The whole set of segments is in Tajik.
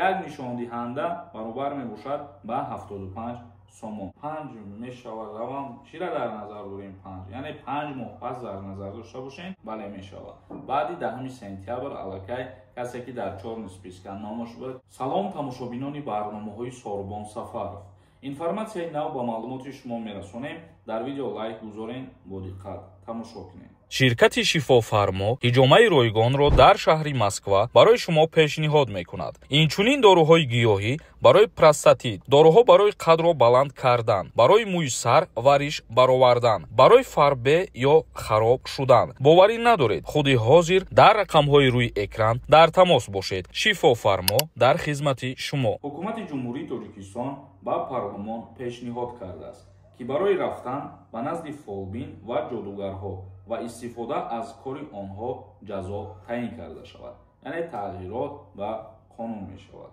Як нишондиҳанда баробар мебошад ба 75 сомон. 5 мешавад равам. Чира дар назар дорем 5? Яъне 5 моҳ пас дар назар дошта бошем, бале, мешавад. Баъди 10 сентябр аллакай касе ки дар чёрный списка номаш буд. Салом, тамошобинони барномаҳои Сорбон Сафаров. Информатсияи нав ба маълумоти шумо мерасонем. Дар видео лайк гузорен, бо диққат тамошо кунед. Ширкати Шифофармо ҳиҷомаи ройгонро дар шаҳри Москва барои шумо пешниҳод мекунад. Инчунин доруҳои гиёҳӣ барои простатит, доруҳо барои қадро баланд кардан, барои мӯи сар ва риш баровардан, барои фарбе ё хароб шудан. Боварӣ надоред? Худи ҳозир дар рақамҳои рӯи экран дар тамос бошед. Шифофармо дар хизмати шумо. Ҳукумати Ҷумҳурии Тоҷикистон ба парлумон пешниҳод кардааст, ки барои рафтан ба назди фолбин ва ҷодугарҳо ва истифода аз кори онҳо ҷазо таъин карда шавад, яъне тағйирот ба қонун мешавад.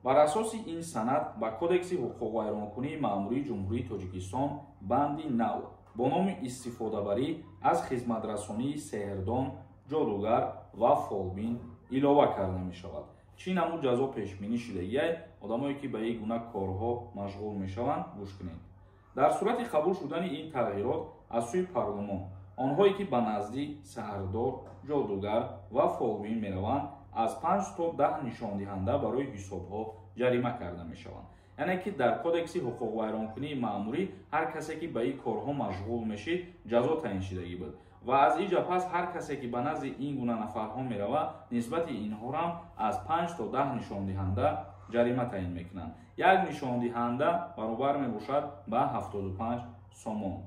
Бар асоси ин санад ба Кодекси ҳуқуқвайронкунии маъмурии Ҷумҳурии Тоҷикистон банди нав бо номи истифодабарӣ аз хизматрасонии сеҳрдон, ҷодугар ва фолбин илова карда мешавад. Чӣ намуд ҷазо пешбинӣ шудагиай? Одамое ки ба ин гуна корҳо машғул мешаванд, гӯш кунед. Дар сурати қабул шудани ин тағйирот аз сӯи парлумон, онҳое ки ба назди саҳрдор, ҷодугар ва фолбин мераванд, аз 5 то 10 нишондиҳанда барои ҳисобҳо ҷарима карда мешаванд. Яъне ки дар Кодекси ҳуқуқвайронкунии маъмурӣ ҳар касе ки ба ин корҳо машғул мешид, ҷазо таъин шидагӣ буд ва аз инҷа пас ҳар касе ки ба назди ин гуна нафарҳо меравад, нисбати инҳорам аз 5 то 10 нишондиҳанда ҷарима таъин мекунанд. Як нишондиҳанда баробар мебошад ба 75 сомон.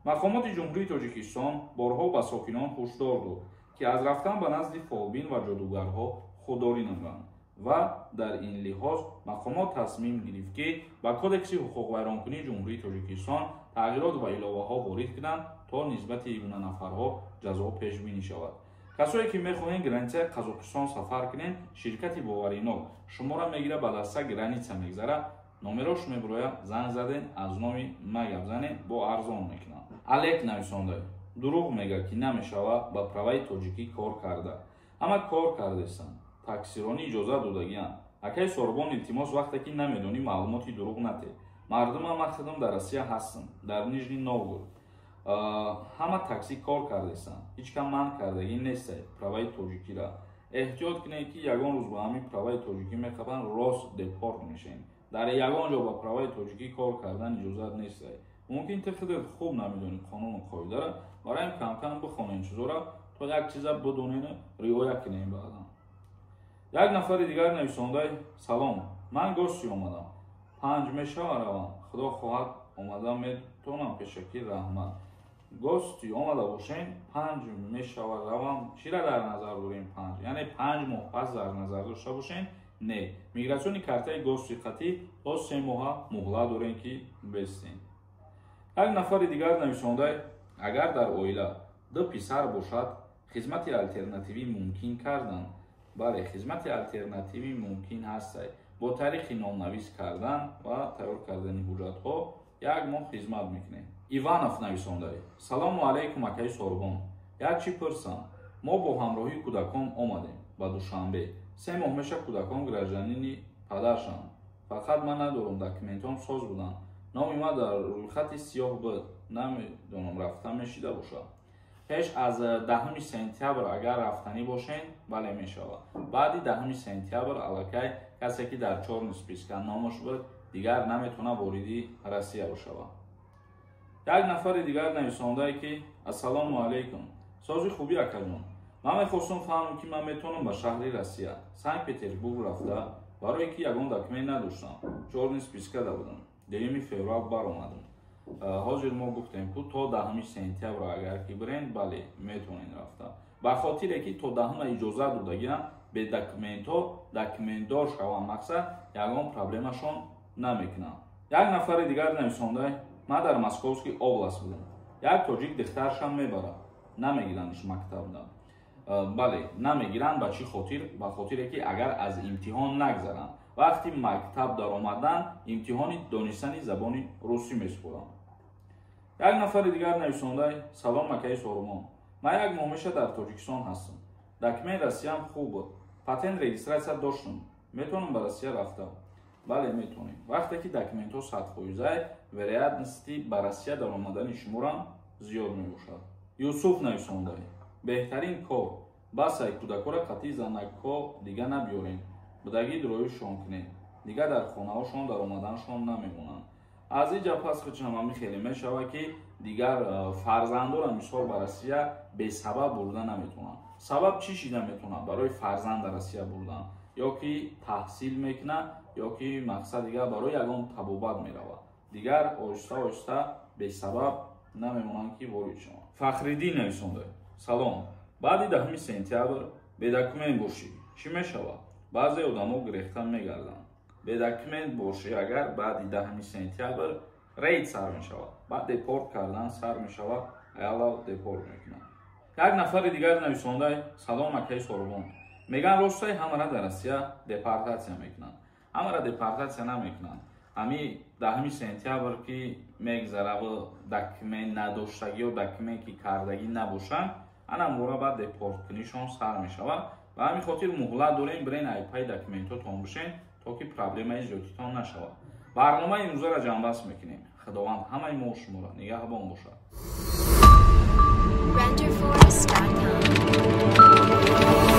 Мақомоти Ҷумҳурии Тоҷикистон борҳо ба сокинон ҳушдор дод, ки аз рафтан ба назди фолбин ва ҷодугарҳо худдорӣ намоянд ва дар ин лиҳоз мақомот тасмим гирифт, ки ба Кодекси ҳуқуқвайронкунии Ҷумҳурии Тоҷикистон тағйирот ва иловаҳо ворид кунанд, то нисбати ин гуна нафарҳо ҷазо пешбинӣ шавад. Касое ки мехоҳед границаи Қазоқистон сафар кунед, ширкати боваринок шуморо мегира, ба даста граница мегзара. Номерош мебироя, занг заден, аз номи ма гап занед, бо арзон мекунанд. Алек нависонда: дурӯғ мега, ки намешава ба праваи тоҷикӣ кор карда. Ҳама кор кардестанд, таксиронӣ иҷозат додагианд. Акаи Сорбон, илтимос, вақте ки намедонӣ, маълумоти дурӯғ нате мардума. Ман худам дар Россия ҳастам, дар Нижний Новгород. Ҳама таксӣ кор кардестанд, ҳеҷ кам манъ кардагӣ нестай праваи тоҷикира. Эҳтиёт кунед, ки ягон рӯз ба ҳамин праваи тоҷикӣ мехабанд, рост депорт мешавем. Дар ягон ҷо ба праваи тоҷикӣ кор кардан иҷозат нестай. Мумкин ту худат хуб намедонӣ қонуну қоидара, барои камкам бихонен чизора, то як чиза бидонену риоя кунем баъдан. Як нафари дигар нависондай: салом, ман гости омадам, 5 мешава равам? Худо хоҳад, омада метонам, пешакӣ раҳмат. Гости омада бошем, 5 мешава равам. Чира дар назар дорем 5? Яъне 5 моҳ пас дар назар дошта бошем? Не, миграционный картаи гости қатӣ то 3 моҳа муҳлат дорем, ки бестем. Як нафари дигар нависондай: агар дар оила ду писар бошад, хизмати алтернативӣ мумкин кардан? Бале, хизмати алтернативӣ мумкин ҳастай. Бо таърихи номнавис кардан ва тайёр кардани ҳуҷҷатҳо як моҳ хизмат мекунем. Иванов нависондай: салому алайкум, акаи Сорбон, як чӣ пурсам. Мо бо ҳамроҳии кӯдакон омадем ба Душанбе, 3 моҳ меша. Кӯдакон гражданини падаршанд, фақат ман надорам. Документҳом соз буданд, номи ман дар рӯйхати сиёҳ буд. Намедонам, рафта мешида бошад. Пеш аз 10 сентябр агар рафтанӣ бошед, бале, мешавад. Баъди 10 сентябр аллакай касе ки дар чёрный списка номаш буд, дигар наметавонад вориди Россия бошавад. Як нафари дигар нависондае, ки ассалому алайкум, сози хубӣ, акаҷон, ман мехостам фаҳмам, ки ман метавонам ба шаҳри Россия, Санкт Петербург рафта, барое ки ягон документ надоштам, чёрный спискада будам, 2 феврал баромадам. Ҳозир мо гуфтем ку, то 10 сентябр агар ки бирен, бале, метавонед рафта, ба хотире ки то 10-ма иҷозат додагиам бе документҳо. Документдор шаванд, мақсад, ягон проблемашон намекунанд. Як нафари дигар нависонда: ман дар Московский область будам, як тоҷик духтаршам мебарад, намегирандш мактабда. Бале, намегиранд. Ба чӣ хотир? Ба хотире ки агар аз имтиҳон нагзаранд, вақти мактаб даромадан имтиҳони донистани забони русӣ месупоранд. Як нафари дигар нависонда: салом, акаи Сорумон, ман як моҳ меша дар Тоҷикистон ҳастам, документ Россиям хуб буд, патент, регистрация доштам. Метавонам ба Россия рафта? Бале, метавонем. Вақте ки документҳо 100%, вероятности ба Россия даромадани шуморам зиёд мебошад. Юсуф нависонда: беҳтарин кор, басай кӯдакҳоро қатъи занакҳо дига набиёрем, будагӣ дроишон кунем, дигар дар хонаҳошон даромаданшон намемонанд. Аз иҷа пас хичам ҳами хеле мешавад, ки дигар фарзандора мисол ба Россия бесабаб бурда наметавонанд. Сабаб чӣ шида метавонад барои фарзанд дар Россия бурдан? Ё ки таҳсил мекунад, ё ки мақсад дигар барои ягон табобат меравад. Дигар оҳиста оҳиста бесабаб намемонанд, ки ворид шаванд. Фахриддин нависонда: салом, баъди 10 сентябр бедокумент бошӣ, чӣ мешавад? Баъзе одамо гирехта мегарданд. Бедокумент бошӣ агар, баъди 10 сентябр рейд сар мешавад, баъд депорт кардан сар мешавад, аялав депорт мекунанд. Як нафари дигар нависонда: салом, акаи Сорбон, меган ростай ҳамара дар Россия депортатсия мекунанд? Ҳамара депортатсия намекунанд. Ҳами 10 сентябр ки мегзараву документ надоштагӣ ё документ ки кардагӣ набошанд, ана мора баъд депорткунишон сар мешавад. Ба ҳамин хотир муҳлат дорем, бирен айпай документҳотон бошен, то ки проблемаи зиёдитон нашавад. Барномаи имрӯзаро ҷамъбаст мекунем. Худованд ҳамаи мо шуморо нигаҳбон бошад. Renderforest.com.